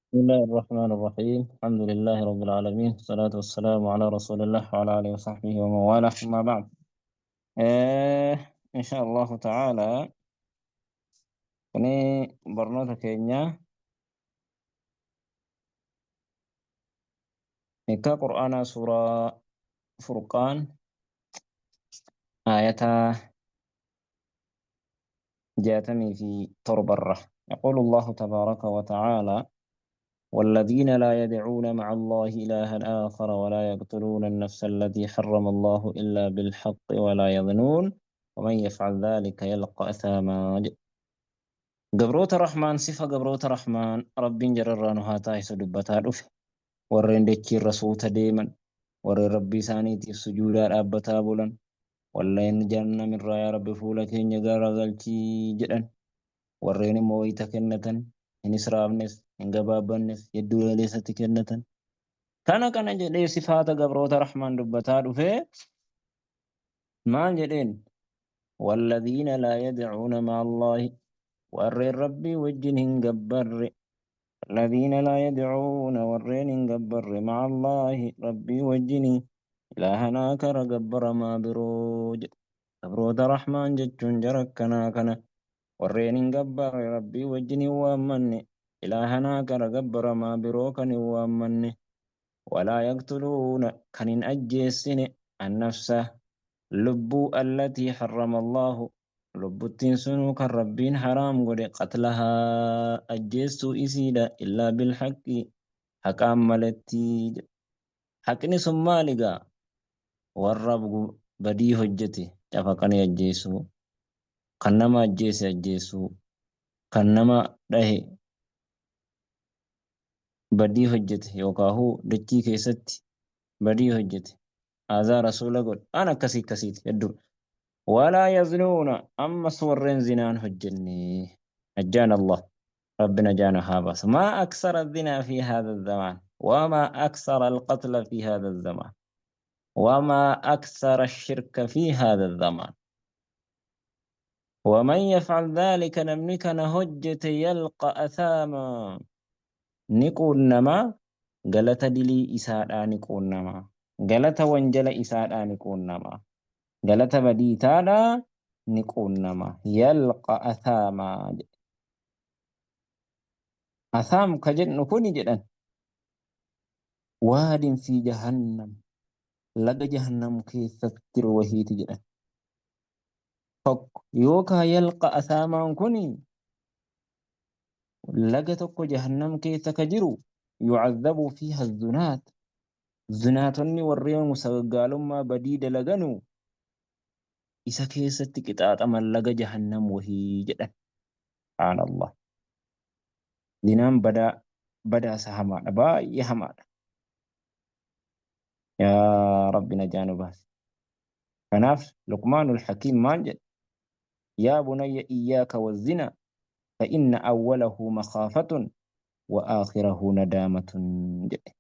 بسم الله الرحمن الرحيم، الحمد لله رب العالمين، والصلاة والسلام على رسول الله وعلى آله وصحبه ومن والاه، أما بعد. إن شاء الله تعالى kuni barnoota keenya hiikkaa Qur'aanaa suuraa Furqaan aayata 67 irra. يقول الله تبارك وتعالى: والذين لا يدعون مع الله إلها آخر ولا يقتلون النفس التي حرم الله إلا بالحق ولا يظنون ومن يفعل ذلك يلقى أثاما. Gabroota Rahmaan, sifa gabroota Rahmaan Rabbiin jararraa nu haa taasisu dubbataa dhufe. Warreen dachiirra suuta deeman, warreen Rabbii isaaniitiif sujuudaa dhaabbataa bulan, warreen jahannamirraa yaa Rabbi fuula keenya garagalchii jedhan, warreen immoo wayita kennatan hin israafnes hin gabaabbannes hedduu galeessatti kennatan. Kana kana jedhee sifaata gabroota Rahmaan dubbataa dhufe maal jedheen? Walladhiina laa yad'uuna ma'a Allaahi, warreen Rabbii wajjin hin gabbarre. Walladhiina laa yad'uuna, warreen hin gabbarre, ma'a Allaahi, Rabbii wajjin, ilaahan aakara, gabbaramaa biroo jedhe. Gabroota Rahmaan jechuun jara akkanaa kana, warreen hin gabbarre, Rabbii wajjin hin waammanne, ilaahan aakara, gabbaramaa biroo kan hin waammanne. Walaa yaqtuluuna, kan hin ajjeessine, annafsa, lubbuu, allatii harrama Allaahu, lubbuttiin sunuu kan Rabbiin haraam godhe, qatlahaa, ajjeessuu isiidha, illaa bilhaqqi, haqaan maletti. Haqni sun maali gaa? Warra badii hojjete cafaqanii ajjeessuu, kan nama ajjeese ajjeessuu, kan nama dhahe, badii hojjete yookaahuu dachii keessatti badii hojjete aazaa rasuula godhe, waan akkasii akkasiiti hedduu. Walaa yaznuuna, ammas warreen zinaan hojjenne. Najjaana Allah, Rabbi najaana haa baasu. Maa aksara zinaa fi haadha zamaan, wamaa aksara alqatla fi haadha zamaan, wamaa aksara shirka fi haadha zamaan. Waman yaf'al dhaalika, namni kana hojjete, yalqa athaama, ni quunnama galata dilii isaadhaa, ni quunnama galata wanjala isaadhaa, ni quunnama galata badii isaadhaa ni quunnama. Yalqa athaama jedhe. Athaam ka jedhu kuni jedhan waadin fi jahannam, laga jahannam keessatti jiru wahiiti jedhan. Tokko yookaa yalqa asaamaan kuni laga tokko jahannam keessa ka jiru, yu'adhabu fiiha zunaat, zunaatonni warreen sagaggaalummaa badii dalaganu isa keessatti qixaaxaman, laga jahannam wahii jedhan. Subhaanallah, zinaan badaa badaasa hamaadha, baay'ee hamaadha. Yaa Rabbi najaa nu baasi. Kanaaf Luqmaanul Hakiim maal jedhe? Yaa bunayya iyyaaka wazzina fa inna awwalahu makhaafatun wa aakhirahu nadaamatun jedhe.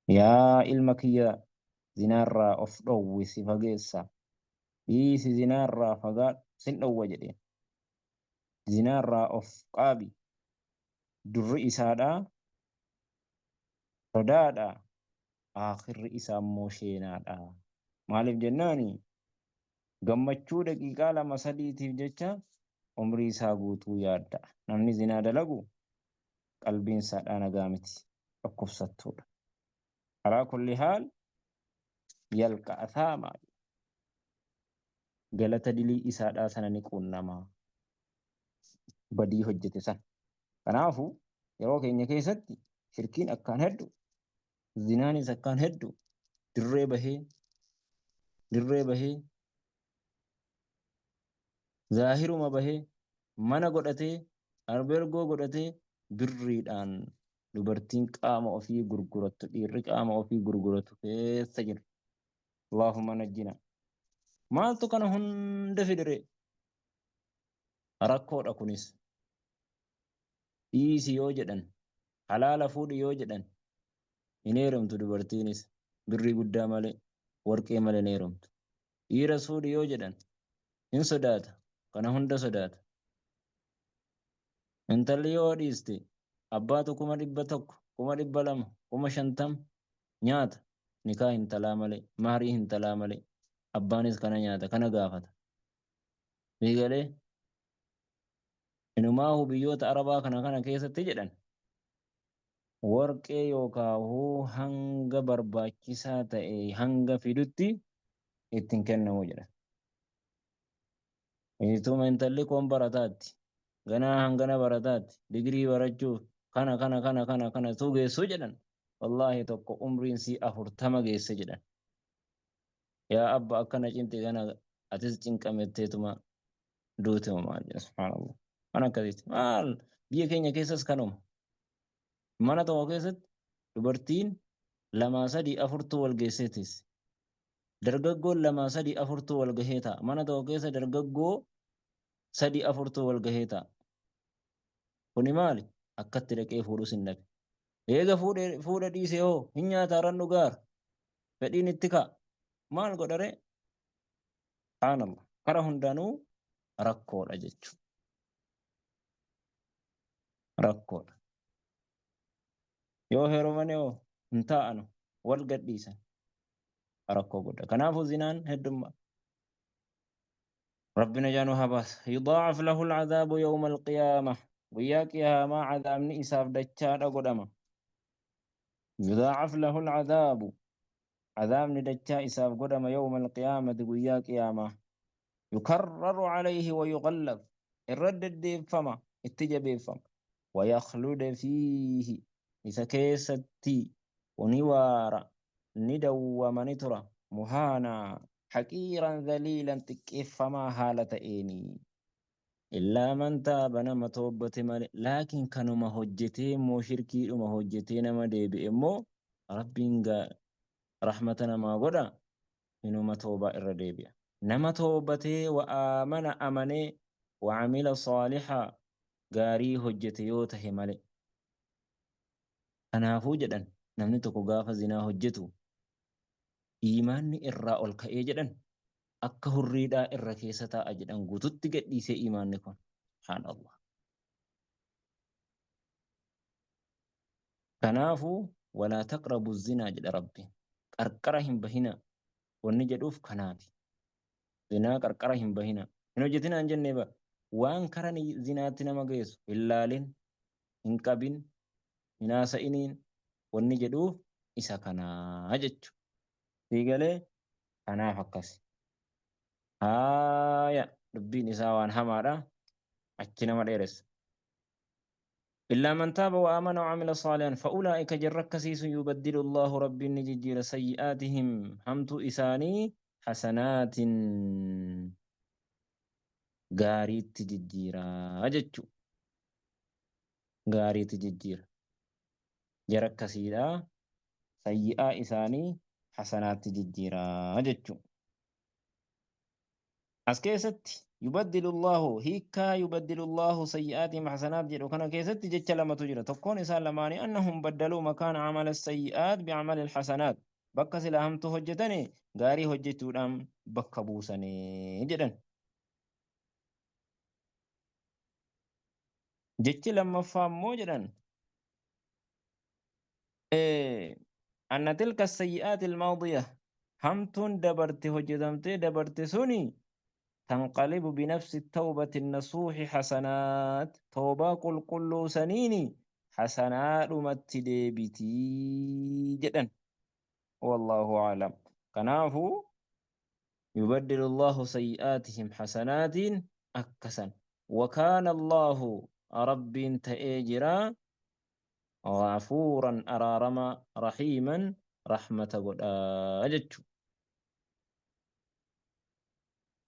Yaa ilma kiyya, zinaarraa of dhowwi, si fageessa. Dhiisi, zinaarraa fagaadhu, sin dhowwa jedheen. Zinaarraa of qaabi. Durri isaadhaa sodaadha. Aakhirri isaa immoo sheenaadha. Maaliif jennaani, gammachuu daqiiqaa lama sadiitiif jecha umrii isaa guutuu yaadda'a. Namni zinaa dalagu qalbiin isaadhaa nagaa miti, dhukkubsattuudha. Alaa kulli haal, yalqa athaama, galata dilii isaadhaa sana ni quunnama. Badii hojjete sana. Kanaafu yeroo keenya keessatti shirkiin akkaan heddu, zinaanis akkaan heddu, dirree bahee dirree bahee, zaahiruma bahee, mana godhatee, arbeergoo godhatee, birriidhaan dubartiin qaama ofii gurgurattu, dhiirri qaama ofii gurguratu keessa jira. Allahumma najjina. Maaltu kana hunda fidire? Rakkoodha kunis. Dhiisi yoo jedhan, halaala fuudhi yoo jedhan hin heerumtu. Dubartiinis birrii guddaa malee, warqee malee hin heerumtu. Dhiiras fuudhi yoo jedhan hin sodaata. Kana hunda sodaata. Intalli yoo dhiiste abbaatu 100,000, 200,000, 50,000 nyaata. Nikaa intalaa malee, mahrii intalaa malee. Abbaanis kana nyaata, kana gaafata. Fiigalee inumaahu biyyoota Arabaa kana kana keessatti jedhan warqee yookaan hanga barbaachisaa ta'e hanga fidutti ittiin kennamu jedhan. Ituma intalli koon barataatti, ganaa hangana barataatti, digirii barachuuf kana kana kana kana kana tuu geessuu jedhan. Wallaahi tokko umriin sii 40 geesse jedhan. Yaa abba akkana cinti kana atis cinqametteetuma duute maal jedha subhaanallah. Waan akkasiiti. Maal biyya keenya keessas kanuma. Mana tokko keessatti dubartiin 2 3 4tu wal geessee teessi. Dargaggoon 2 3 4tu wal gahee ta'a. Mana tokko keessa dargaggoo 3 4tu wal gahee ta'a. Kuni maali? Akkatti dhaqee fuudhus hin dhabe. Eega fuudha dhiisee hoo hin nyaataaran dhugaara. Fedhiin itti ka'a. Maal godharee? Subhaanallah. Kara hundaanuu rakkoodha jechuudha. Rakkoodha. Yoo heerumanii hoo hin taa'anu wal gadhiisan. Rakkoo guddaa. Kanaafuu zinaan heddummaa. Rabbi najaa nu haa baasu. Yudaa'af lahu al'adaabu yawma alqiyaama. Guyyaa qiyaamaa cadaabni isaaf dachaadha godhama. Yudaa'af lahu al'adaabu. Cadaabni dachaa isaaf godhama yawma alqiyaamati guyyaa qiyaamaa. Yukarraru alayhi wa yughallaf. Irra deddeeffama, itti jabeeffama. Wa yakhluda fiihi. Isa keessatti ni waara, ni dawwama ni tura. Muhaanaa haqiiran dhaliilan xiqqeeffamaa haala ta'eeni. Illaa man taaba nama toobbate malee. Laakiin kanuma hojjetee immoo shirkiidhuma hojjetee nama deebi'e immoo Rabbiin rahmata namaa godha inuma toobaa irra deebi'a. Nama toobatee wa aamana amanee wa amila saalihaa gaarii hojjete yoo tahe malee. Kanaafuu jedhan namni tokko gaafa zinaa hojjetu iimaanni irraa ol ka'ee jedhan akka hurriidhaa irra keessa taa'a jedhan guututti gadhiisee iimaanni kun. Subhaanallah. Kanaafuu walaa taqrabu zinaa jedha Rabbi. Qarqara hin bahinaa wanni jedhuuf kanaafi. Zinaa qarqara hin bahinaa. Hin hojjetinaa hin jennee bara. Waan kara zinaatti nama geessu hin laalin, hin qabin, hin haasa'iniin wanni jedhuuf isa kanaa jechu. Sii galee? Kanaaf akkasi. Haaya dubbiin isaa waan hamaadha. Achi nama dheeressa. Illaa man taaba wa aamana wa amila saalihan fa'ulaa'ika jarra akkasii sun yubaddilu Allaahu Rabbiin ni jijjiira sayyi'aatihim hamtuu isaanii hasanaatin gaariitti jijjiira jechuu gaariitti jijjiira jara akkasiidha sayyi'aa isaanii hasanaatti jijjiira jechuu. As keessatti yubaddilu Allahu hiikkaa yubaddilu Allahu sayyi'aatihim hasanaat jedhu kana keessatti jecha lamatu jira. Tokkoon isaa lamaanii annahum baddaluu makaana amala sayyi'aat bi'amali alhasanaat. Bakka sila hamtuu hojjetane gaarii hojjechuudhaan bakka buusane jedhan. Jechi lammaffaa immoo jedhan anna tilka sayyi'aati almaadiya hamtuun dabarte hojjetamtee dabarte suni tanqalibu binafsi tawbati nasuuhi hasanaat tawbaa qulqulluu saniini hasanaadhumatti deebitii jedhan. Wallaahu a'lam. Kanaafuu yubaddilu Allahu sayyi'aatihim hasanaatiin akkasan. Wakaana Allahu Rabbiin ta'ee jira ghafuuran araaramaa rahiiman rahmata godhaa jechu.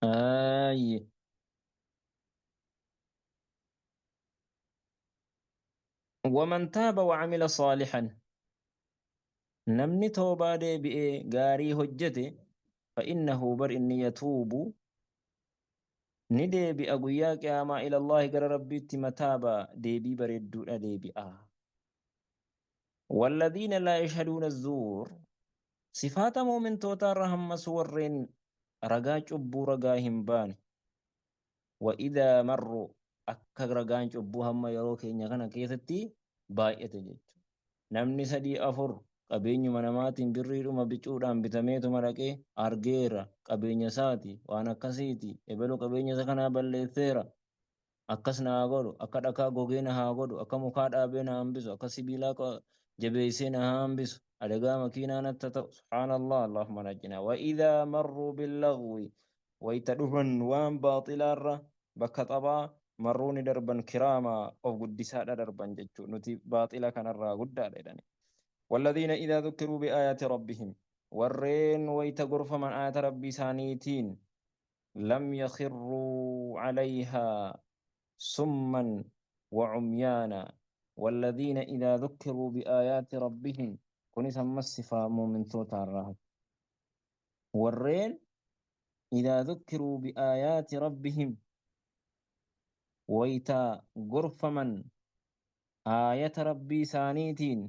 Aayye. Waman taaba wa amila saalihan namni toobaa deebi'ee gaarii hojjete fa innahu bar inni yatuubu ni deebi'a guyyaa qiyaamaa ilallaahi gara Rabbiitti mataaba deebii bareedduudha deebi'a. Walladhiina laa yashhaduuna zuur sifaata mu'mintootaarra hammas warreen ragaa cubbuu ragaa hin baane. Wa idaa marru Akka ragaan cubbuu hamma yeroo keenya kana keessatti baay'ate jechuudha. Namni sadii afur qabeenyuma namaatiin birriidhuma bicuudhaan bitameetuma dhaqee argeera, qabeenya isaati, waan akkasiiti, ebelu qabeenya isa kanaa balleesseera, akkas na haa godhu, akka dhakaa gogee na haa godhu, akka mukaa dhaabee na hambisu, akka sibiilaa jabeessee na haa hambisu, adagaa makiinaa natti ta'u. Subhaanallah, Allahumma najjinaa. Wa idhaa marruu billagwi, wayita dhufan waan baaxilaarra bakka taphaa, marruu ni darban, kiraama of guddisaadha darban jechuudha. Nuti baaxila kanarraa guddaadha jedhani. Walladhiina idhaa dhukkiruu bi'aayaati rabbihim, warreen wayita gorfaman aayata rabbii isaaniitiin, lam yakhirruu calayhaa summan wa cumyaana. Walladhiina idhaa dhukkiruu bi'aayaati rabbihim, kunis ammas sifaa muumintootaarraa, warreen idhaa dhukkiruu bi'aayaati rabbihim, wayita gorfaman aayata rabbii isaaniitiin,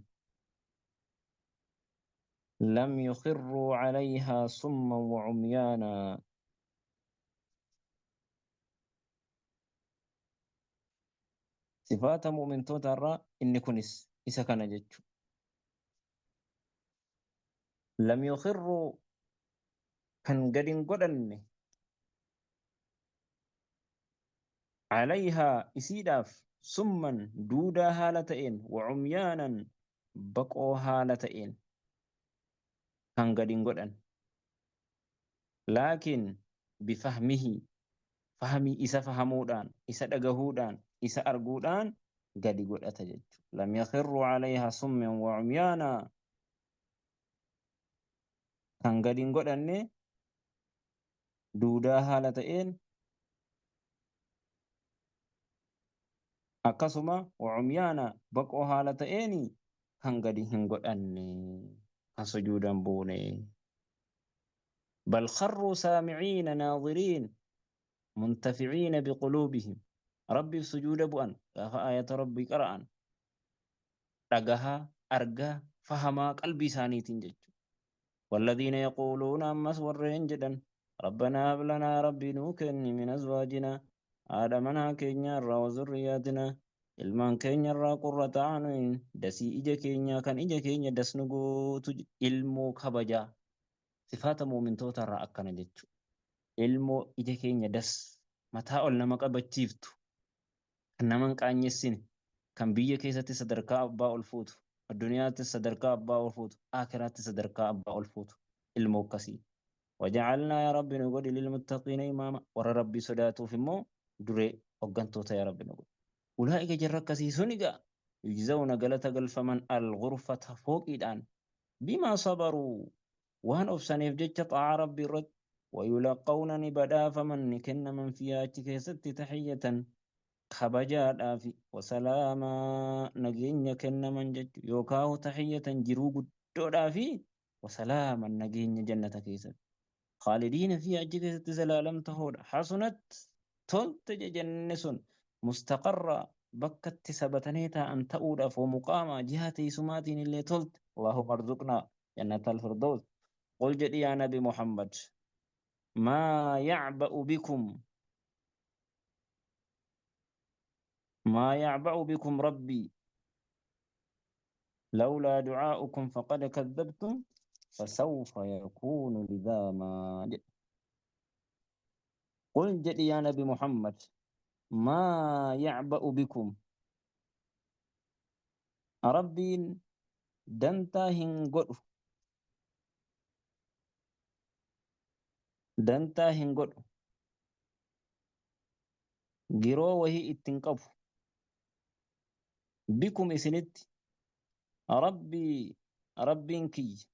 lam yukhirruu calayhaa summan wa cumyaana, sifaata mu'mintoota irraa inni kunis isa kana jechu. Lam yukhirruu, kan gad hin godhanne, calayhaa isiidhaaf, summan duudaa haala ta'een, wa cumyaanan baqoo haala ta'een kan gad hin godhan, laakiin bifahmihi, fahmii isa fahamuudhaan, isa dhagahuudhaan, isa arguudhaan gadi godhata jechu. Lam yakhirru calayhaa summan wa cumyaana, kan gadi hin godhanne duudaa haala ta'een, akkasuma wa cumyaana baqoo haala ta'een kan gadi hin godhanne, kan sujuudan buune. Bal kharruu saamiciina naadiriin muntaficiina biquluubihim, rabbiif sujuuda bu'an gaafa aayata rabbii qara'an, dhagahaa, argaa, fahamaa qalbii isaaniitiin jechuudha. Walladhiina yaquuluuna, ammas warreen jedhan, rabbanaa hab lanaa, rabbii nuu kenni, min azwaajinaa, haadha manaa keenya irraa, wa zurriyaatinaa, ilmaan keenya irraa, qurrata a'yunin, dasii ija keenyaa, kan ija keenya das nu gootu, ilmoo kabajaa. Sifaata muumintoota irraa akkana jechuudha. Ilmoo ija keenya das mataa ol nama qabachiiftu, kan nama hin qaanyessine, kan biyya keessatti sadarkaa abbaa ol fuutu, addunyaattis sadarkaa abbaa ol fuutu, aakhiraatti sadarkaa abbaa ol fuutu, ilmoo akkasii. Waja'alnaa, yaa Rabbi nu godhi, lilmuttaqiina imaama, warra Rabbii sodaatuuf immoo duree hoggantoota yaa Rabbi nu godhi. Ulaa'ika, jarra akkasii sun egaa, yujzawna, galata galfaman, al-ghurfata, fooqiidhaan, bimaa sabaruu, waan obsaniif jecha xaa'aa Rabbii irratti, wayulaqqawna, ni badhaafaman, ni kennaman, fiihaa, achi keessatti, tahiyyatan, kabajaadhaafi, wasalaamaa, nageenya kennaman jechu, yookaahu tahiyyatan, jiruu guddoodhaafi, wasalaaman, nageenya jannata keessatti, khaalidiina fiihaa, achi keessatti zalaalam tahoodha. Hasunat, tolte janni sun, mustaqarra, bakka itti sabatanii taa'an ta'uudhaaf, wa muqaamaa, jiha teessumaatiin illee tolte. Allahumma arzuqnaa jannata alfirdaws. Qul, jedhi yaa nabi Muhammad, maa yacba'u bikum, maa yacba'u bikum rabbii lawlaa du'aa'ukum faqad kadhabtum fasawfa yakuunu lidaamaa jedhe. Qul, jedhi yaa nabi Muhammad, maa yacba'u bikum, rabbiin dantaa hin godhu, dantaa hin godhu, giroo wahii ittin qabu, bikum, isinitti, rabbii, rabbiin kiyya,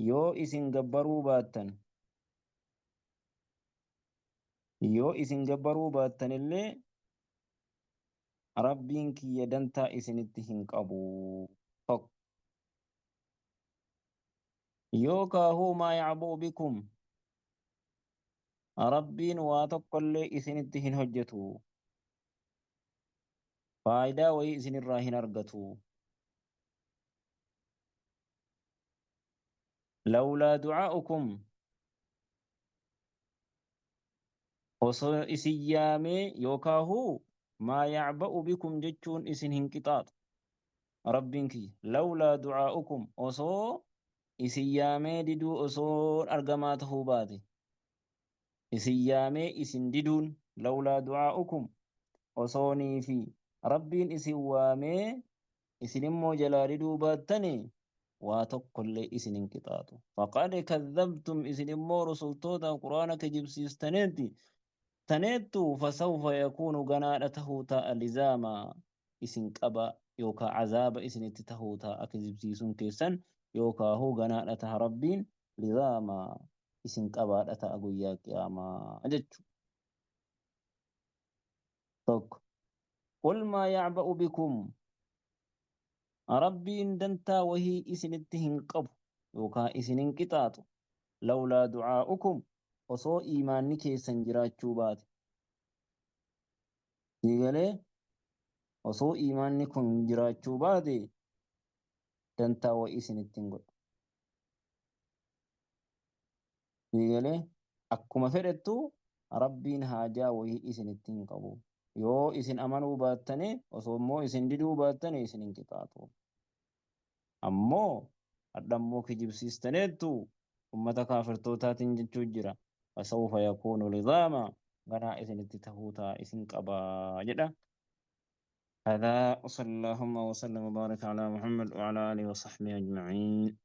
yoo isin gabbaruu baattan, yoo isin gabbaruu baattan illee rabbiin kiyya dantaa isinitti hin qabu. Tokko yookaahuu maa yacba'u bikum, rabbiin waa tokkollee isinitti hin hojjetu, faayidaa wayii isinirraa hin argatu. Lawlaa du'aa'ukum, Osoo isin yaamee yookaahuu maa yacba'u bikum jechuun isin hin qixaaxu Rabbiin kiyya lawlaa du'aa'ukum osoo isin yaamee diduu osoo argamaa tahuu baate isin yaamee isin diduun lawlaa du'aa'ukum osoonii fi Rabbiin isin waamee isin immoo jalaa diduu baattanii waa tokkollee isin hin qixaaxu. Faqad kadhabtum isin immoo rusultoota Qur'aana kijibsiistaneetti taneettu fasawfa yakuunu ganaadha tahuu taa'a lizaama isin qaba yookaa azaaba isinitti tahuu taa'a kijibsiisuun keessan yookaa huu ganaadha taha Rabbiin lizaama isin qabaadha ta'a guyyaa qiyaamaa jechu. Tokko. Qul maa yacba'u bikum Rabbiin dantaa wahii isinitti hin qabu yookaa isin hin qixaaxu lawlaa du'aa'ukum osoo iimaanni keessan jiraachuu baate. Sii galee? Osoo iimaanni kun jiraachuu baate dantaa wahii isinitti hin godhu. Sii galee? Akkuma fedhettu Rabbiin haajaa wahii isinitti hin qabu. Yoo isin amanuu baattane, osoo immoo isin diduu baattane isin hin qixaaxu. Ammoo hadha immoo kijibsiistaneettu ummata kaafirtootaatiin jechuu jira. Fasawfa yakuunu lizaama ganaa isinitti tahuu ta'a isin qaba jedha. هذا وصلى اللهم وسلم وبارك على محمد وعلى آله وصحبه أجمعين.